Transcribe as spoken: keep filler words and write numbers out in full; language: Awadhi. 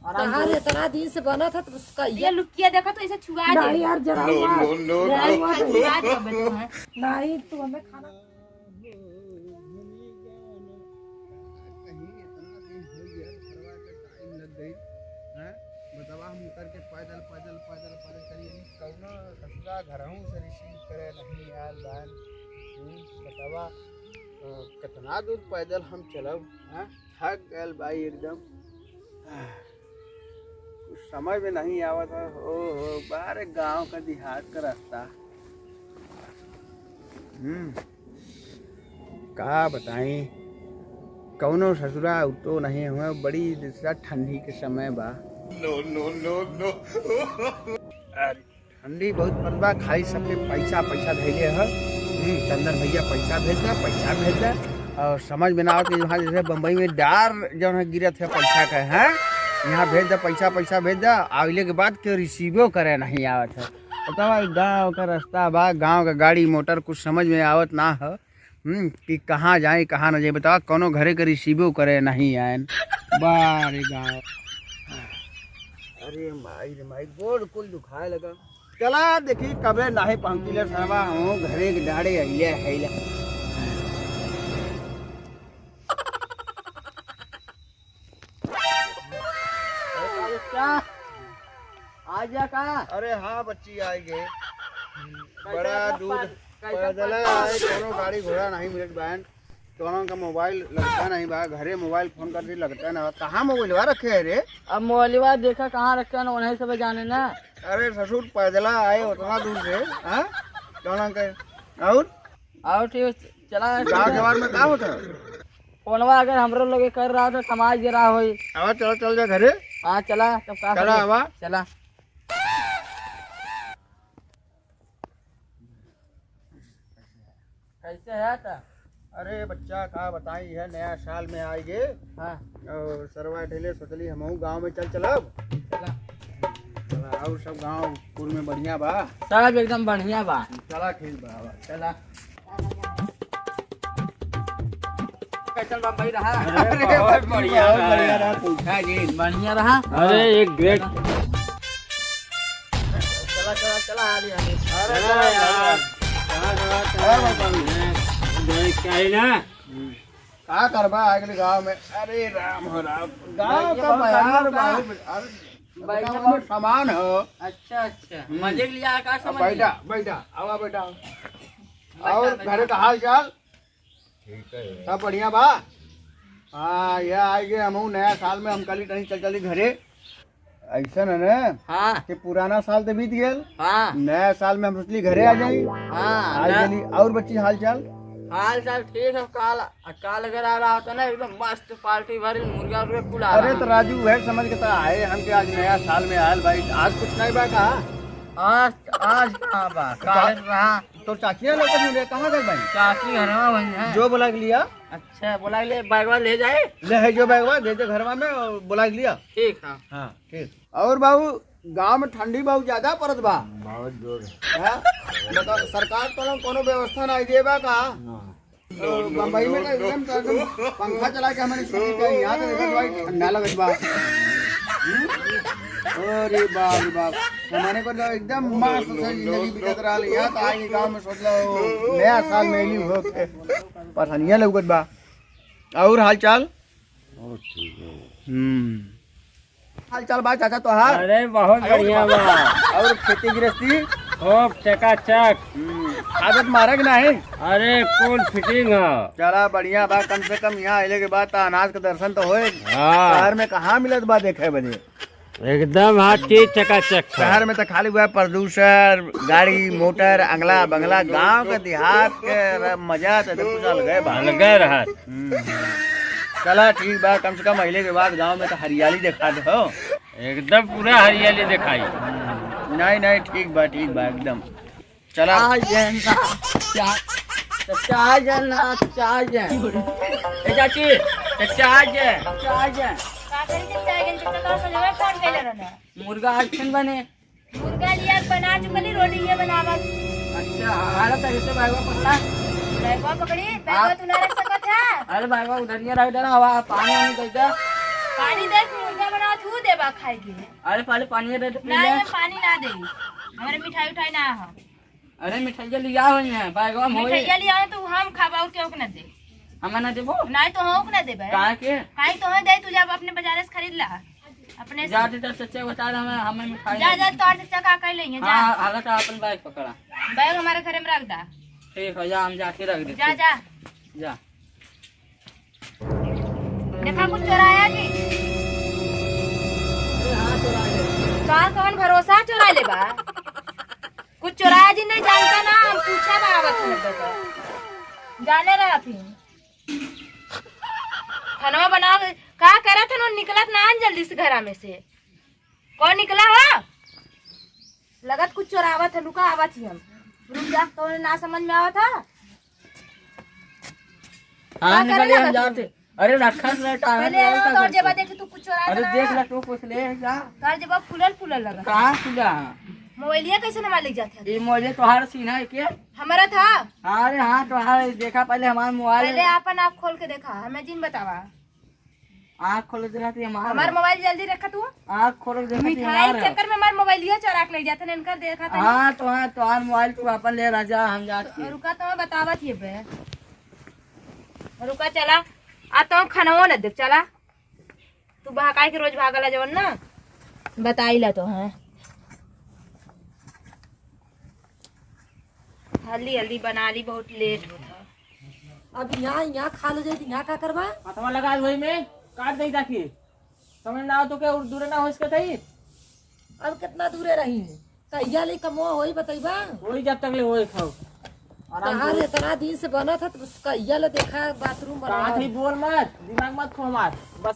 आराम कहाँ से। रे, इतना दिन से बनत है तो उसका ये ये लुकिया देखा तो इसे छुआ दे। नहीं यार, जरा नहीं हुआ। यार, नहीं हुआ। छुआ दे बे तुम्हें। नहीं, तू हमें खाना कहीं इतना दिन हो गया, घरवा के टाइम लग गई, हैं? बतावा, हम उतर के पैदल, पैदल, पैदल, पैदल चली, कौनो ससुरा घरहूँ से रिसीव करे नहीं आयल बान। हम्म, बतावा, अ, कितना दूर पैदल हम चलब, हैं? थक गयल भाई एकदम। कुछ समझ में नहीं आवत है। ओ हो, बारे गांव का देहात का रास्ता। हम्म, का बताई, कौनो ससुरा उतो नहीं हुए, बड़ी दूसरा ठंडी के समय बा। No, no, no, no। अरे, ठंडी बहुत पड़बा, खाली सबके पैसा, पैसा धैले ह। हम्म, चंदन भैया पैसा भेज दे, पैसा भेज दे। और समझ में ना आवत कि वहाँ जैसे बम्बई में डार जौन है गिरत है पैसा के, हैं? यहाँ भेज दे पैसा, पैसा भेज दे। आइले के बाद के रिसीवो करे नहीं आवत है। बतावा, गाँव का रास्ता बा, गाँव का गाड़ी मोटर कुछ समझ में आवत ना ह। हम्म, कि कहाँ जाए, कहाँ न जाए, बतावा, कौनो घरे के रिसीवो करे नहीं आयन। बारे गाँव। अरे माई रे माई, गोड़ कुल दुखाए लगा। चला देखी कबे नाहीं पहुँची ले सरवा, हूँ घरे के डाड़े अइले है ले। अरे का बच्चा? आ गया का? अरे हाँ बच्ची, आ गए। कैसे बड़ा सब दूर पै-, कैसे पैदल पैसा? आए, कोनो गाड़ी घोड़ा नहीं मिलत बायन। तोहन का मोबाइल लगता नहीं बा, घरे मोबाइल फोन कर दी, लगता ना बा। कहाँ मोबाइलवा रखे है रे? अब मोबाइलवा देखा कहाँ रखे हैं, उन्हीं सब जाने ना। अरे ससुर, पैदला आए उतना दूर से, हाँ? तोहन का, और? और ठीक, चला। गाँव जवार में का होता है? फोनवा अगर हमरो लगे कर रहा तो समाज गिरा होई। अब चला, चल जा घरे। हाँ, चला, तब का चला, करी? आवा। चला। कैसे है त? अरे बच्चा, का बताई, यह नया साल में आए गे। हाँ। और सरवा ढेले सोचली हमहू गाँव में चल चलब। चला। चला, और सब गाँव पुर में बढ़िया बा? सब एकदम बढ़िया बा। चला, ठीक बा, आवा। चला। कैसन बा भाई रहा? अरे, अरे, बहुत बढ़िया बहुत रहा। बढ़िया रहा तू। हाँ जी, बढ़िया रहा। अरे, एक ग्रेट। चला, चला, चला, आ रही है। अरे, चला चला, यार। चला। कहाँ गवा, कहाँ अरे, गवा? भाई। जो है, क्या है ना? का करबा अगले गाँव में? अरे, राम हो राम। गाँव ये का बहुत बयार बढ़िया बा। बहुत, अरे, बैठा बताओ, बहुत। सामान हो। अच्छा, अच्छा। हम्म। मजे के लिए आया का अब समझ बैठा, लिया? बैठा, आवा बैठा। बैठा, और बैठा। घरे का हाल चाल? ठीक है। सब बढ़िया बा? हाँ, ये आए गए, हमहू नया साल में हम कहली तनी चल चली घरे। ऐसा न ने हाँ। कि पुराना साल तो बीत गेल। हाँ। नया साल में हम सोचली घरे आ जाई। हाँ, आ ना। गेली। और बच्ची हाल चाल? हाल चाल ठीक है। काल, काल अगर आ रहा होता ना, एकदम मस्त पार्टी भरी, मुर्गा उर्गा कुल आ अरे रहा। तो राजू, वह समझ के तो आए हम कि आज नया साल में आयल भाई, आज कुछ नहीं बा का? आज, आज कहाँ बा? तो काल का-, रहा। तो चाचिया लोग कहीं गए, कहाँ गए भाई? चाची घरवा वही है। जो बुला के लिया। अच्छा, बुला ले, बैगवा ले जाए। ले है जो बैगवा, दे दे घरवा में और बुला के लिया। ठीक है। हाँ, ठीक। और बाबू, गाँव में ठंडी बहुत ज्यादा पड़त बा। बहुत जोर है। हाँ? बताओ, सरकार तो कोनो व्यवस्था नहीं दे बा का? ना। तो बम्बई में का एकदम, तो एकदम पंखा चला के हमारे सुती चाहिए। यहाँ तो देखो भाई, ठंडा लगत बा। हम्म? अरे बाप रे बाप, हमारे को तो एकदम मस्त से जिंदगी बीतत रहा। यहाँ तो आए गाँव में सोच लो, नया साल में एली हो के परेशानियाँ लगत बा। और हाल चाल? और ठीक है। हम्म। हाल चाल बा चाचा तोहार? अरे, बहुत अरे बढ़िया बा। और खेती गृहस्थी? खूब चकाचक। हम्म, आदत मारे कि नाही? अरे, कुल फिटिंग है। चला, बढ़िया बा, कम से कम यहाँ अइले के बाद त अनाज के दर्शन तो होए। हाँ। शहर में कहाँ मिलत बा देखे बदे? एकदम हर चीज चकाचक है। शहर में तो खाली हुआ प्रदूषण, गाड़ी, मोटर, अंगला, बंगला, गांव के देहात के र-, मजा तो एकदम कुछ अलगे बा। अलगे रहत। हम्म। चला ठीक बा, कम से कम अइले के बाद गांव में तो हरियाली देखा दो। एकदम पूरा हरियाली देखाई। नहीं, नहीं, ठीक बा, ठीक बा, एकदम। चला। आ जाए ना, चा-, तो चाह जाए ना, चाह जाए। ए चाची, तो चाह जाए, चाह जाए। का करी जब चाह जाए, जब तक और सजवे फोन कैले रहना। मुर्गा आज फिन बने। मुर्गा लिया के बना चुकली, रोटी ये बनावत। अच्छा, हालत है जैसे बैगवा पकड़ा। बैगवा पकड़ी, बैगवा हाँ। तू ना रख सकत है। अरे बैगवा उधर नहीं रख देना, हवा पानी वानी दे दे। पानी दे, मुर्गा बनावत हूँ देबा। अरे पहले पानी दे दे, पी ना, ले। ये पानी ना दे, हमारे मिठाई उठाई ना हो। अरे मिठाइया लिया हो यहाँ, बैगवा में होई। मिठाइया लिया हो तो हम खाबा और केहू के ना दे। हमें ना देबो? नहीं तो हम के ना देबे। काहे के? काहे तो हम दे, तू जब अपने बाजारे से खरीद ला। अपने से। जा दे, चच्चा बता दे हमें, हमें मिठाई जा, ना जा, दे। तोर चच्चा का कह लेंगे, जा। हाँ, हालत है, अपन बैग पकड़ा। बैग हमारे घरे में रख दा। ठीक है, जा, हम जाके रख देते। जा, जा। जा। देखा कुछ चोराया जी? अरे हाँ, चोरा ले। का कौन भरोसा चोरा ले बा? कुछ चोराया जी नहीं जानता ना, हम पूछा बा आवत हम लोग को। जाने रहा फिर। खाना बनाओ, का करत हन, निकलत ना हन जल्दी से घरा में से। कौन निकला हो? लगत कुछ चोरावत है, लुका आवत ही हम। रुक जा, तो ना समझ में आवत है। हाँ, का करे निकलिए, हम लगत जाते। हूँ? अरे रखा से टांगा पहले में आओ और तो और कर जेबा दे। देखी तू कुछ चोरा अरे तो देख ना। ले, तू कुछ ले जा। तोर जेबा फूलल फूलल लगत। कहाँ खुला है? मोबाइलिया कैसे नवा ले जात है? ये मोबाइल तोहार सीना है के? हमारा था। अरे हाँ, तोहार देखा पहले हमारा मोबाइल। पहले आपन आँख खोल के देखा, हमें जिन बतावा। आँख खोल के देखा थी हमार। हमार मोबाइल जल्दी रखा तू। आँख खोल के देखा थी मिठाई हमार। चक्कर में हमार मोबाइलिया चोरा के ले जाते हैं, इनका देखा था। हाँ, तो हाँ, तोहार मोबाइल तू अपन ले राजा, हम जात के। रुका तो मैं बतावत ही बे। रुका चला, आ तो खानवो न दे, चला। तू बहकाई के रोज भागला जवन ना, बताई ला तो, हाँ। हल्दी हल्दी बना ली, बहुत लेट होता। अब यहाँ, यहाँ खा लो जाए, यहाँ का करबा? हथवा लगा वही में, काट दे जाके। समझ ना आओ तो क्या, और दूर ना हो इसके तई? अब कितना दूरे रही? कहिया ले कमवा होई बतइबा? होई जब तक ले होई खाओ। आराम कहाँ से। रे, इतना दिन से बनत है, तो बस कहिया ले देखा बाथरूम बना कहाँ है। थे, बोल मत, दिमाग मत खो हमार। बस